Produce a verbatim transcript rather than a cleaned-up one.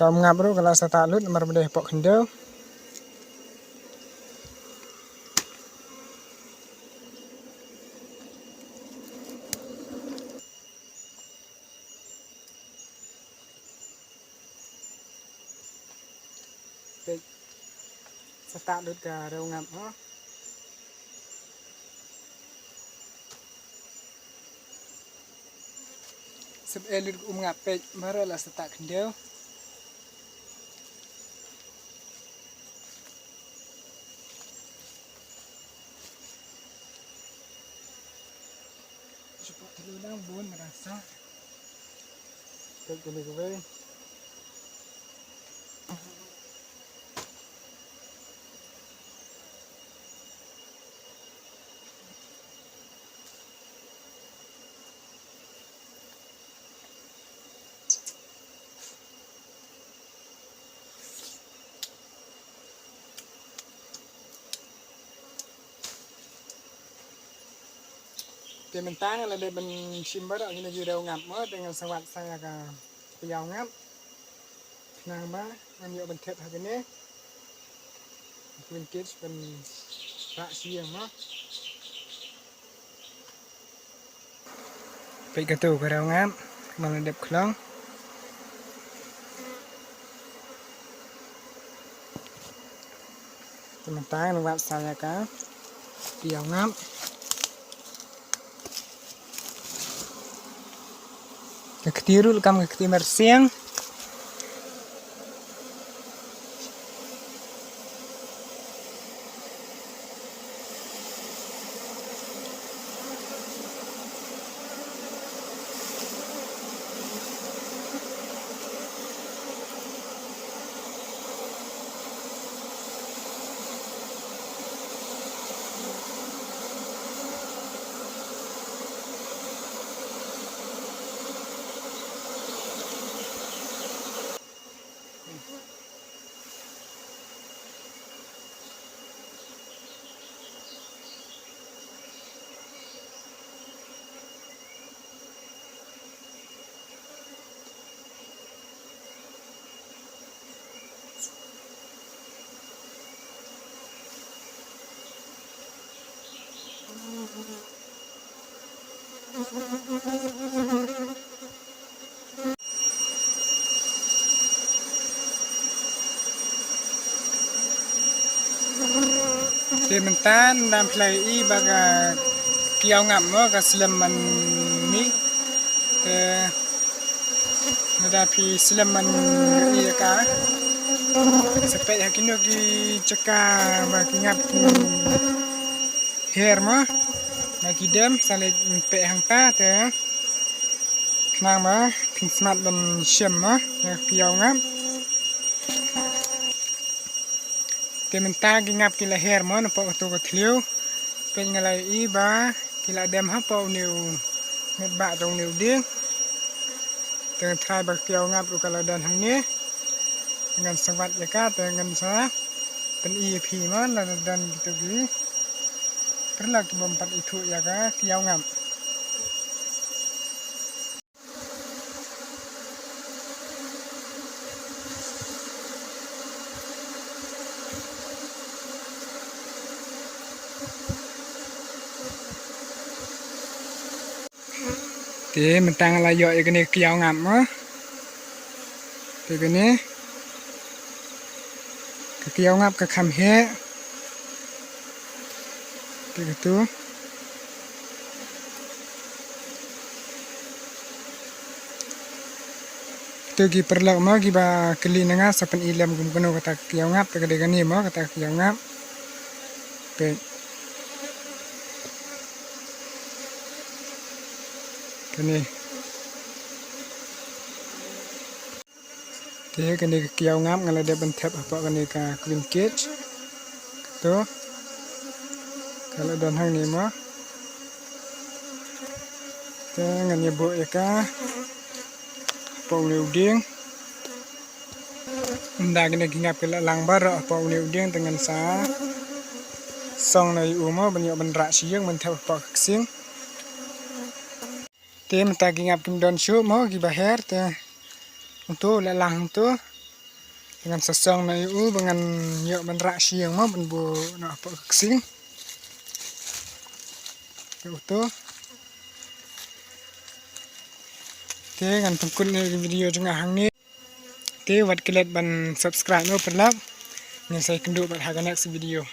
Ka um ngap ruh ka la sa tah lut namar ba dei hapoh khyndew. Peit, sa tah lut ka rew ngap mo. Sep eh lut ka um ngap, peit, baroh la sa tah khyndew. Shapoh tluh dang bun, rasa. Peit kane kawei. Te mynta nga la dep ban shim baroh kine ki rew ngap mo, te ngan sa wad sa ïa ka piaw ngap. Khnang ba ngan ïoh ban thep ha kine. Kwin kit ban rah shi ïing mo. Peit katu ka rew ngap, ba la dep khlong. Te mynta ngan wad sa ïa ka piaw ngap. Ka kti ruh kam ka kti myrsiem. Te mynta nda phi la ïohi ba ka kiaw ngap mo ka slem man ni. Te nda phi slem man ïa ka. Sa peit ha kino ki jaka ba ki ngap ki her mo. Ba ki dem sa leit peit hangta te. Khnang ba phin smat ban shem mo ïa ka kiaw ngap. Te mynta ki ngap ki la her mo napoh kato ka thliew. Peit nga la ïohi ba ki la dem hapoh une u met bah jong une u dieng. Te nga tharai ba ka kiaw ngap ruh ka la don hangne. Te ngan sa wad ïa ka te ngan sa pyni ïa phi mo lada don kito ki paralok ki bym pat ithuh ïa ka kiaw ngap. Te mynta nga la ïoh ïa kane ka kiaw ngap mo. Te kane ka kiaw ngap ka kham heh. Te katu. Kito ki paralok mo kiba kylli na nga sa pyni lem kum kano kata ka kiaw ngap, te ka dei kane mo kata ka kiaw ngap. Peit. Kane. Te kane ka kiaw ngap nga la dep ban thep hapoh kane ka queen cage. Kato ka la don hangne mo. Te ngan ïa buh ïa ka hapoh une u dieng. Ynda kine ki ngap ki la lang baroh hapoh une u dieng te ngan sa song noh ïa u mo ban ïoh ban rah sha ïing ban thep hapoh ka ksing. Te mynta ki ngap kim don shuh mo kiba her te. Uto la lang uto. Ngan sa song na ïa u ba ngan ïoh ban rah sha ïing mo ban buh noh hapoh ka ksing. Ïa uto. Te ngan pynkut ïa ka video jong nga hangne. Te wat klet ban subscribe mo paralok. Ngin sa ïakynduh bad ha ka next video.